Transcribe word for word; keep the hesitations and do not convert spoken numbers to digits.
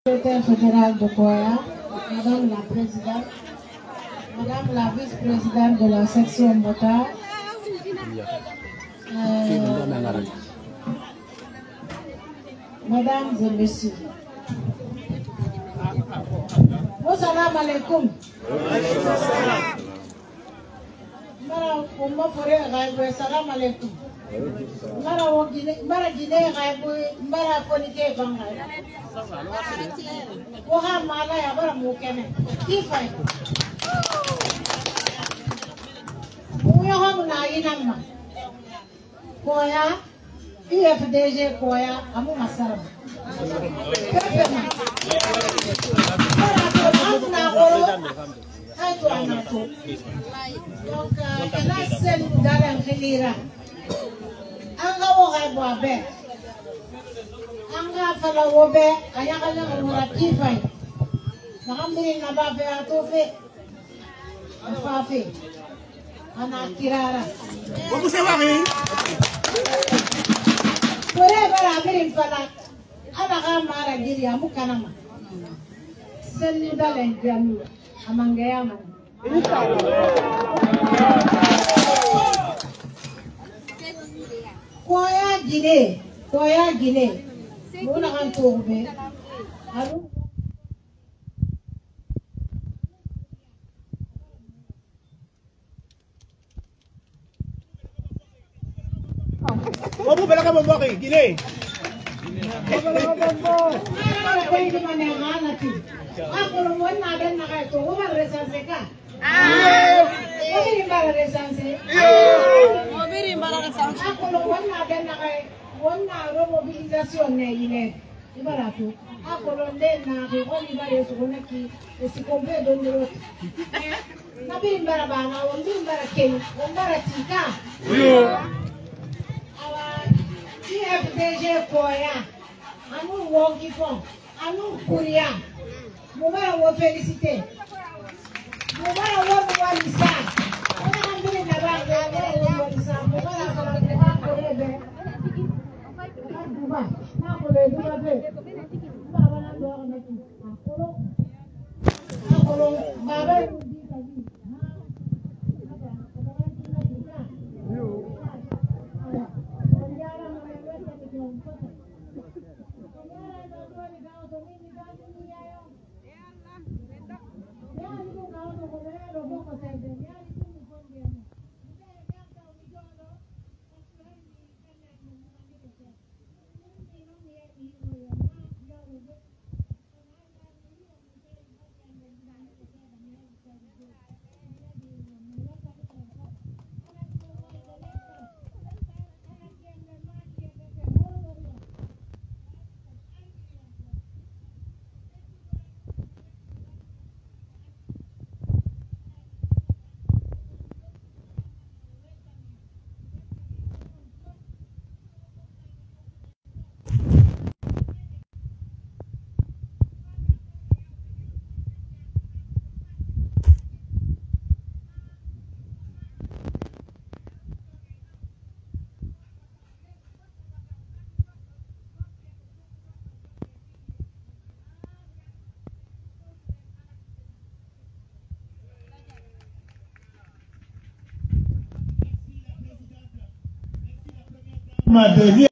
Secrétaire fédéral de Koya, Madame la Présidente, Madame la Vice-Présidente de la section Mota, euh, Mesdames et Messieurs. Assalamu alaikum. Mara ko ma fore gai bo, assalamu alaikum. Mara wo Gine, mara Gine gai bo, mara foni ke bangai. Ko ha mala ya bara mu kene. Kifai. Mu yo ha mu na yinamma. Koya, U F D G Koya, amu masarama. Pepema. Mara ko, amu na koro. Ay to a naato. Donc, euh, kana sen dalan hilira. An ga wo hay bo a be. An ga fala wo be, a yaga le mo ra kifai. Mahamri na ba fe a to fe. A fa fe. Ana kirara. Ko bu se waxi. Kore bara birin fala. Ala ga mara giri amu kanama. Sen dalan jami. Amangayama. Koya Gine, Koya Gine. Muna kan tobe. Aru. Obu bela ka bombo ki, Gine. Akolo wonna den na kay to, wo ba resanse ka. Wo biri mbara resanse. Wo biri mbara resanse. Akolo wonna den na kay, wonna remobilisation ne yine. Ibara to, akolo nde na ko woni bare so wona ki e si kombe don de rot. Na biri mbara bana, won biri mbara ken, won mbara tika. Awa, U F D G Koya, anu wonki fon, anu kuria. Mo bara wo félicité. Mo bara wo mo wali sa. Wala kan biri na ba, mo bara wo mo wali sa. Mo bara ko ko ko ebe. Ma dernière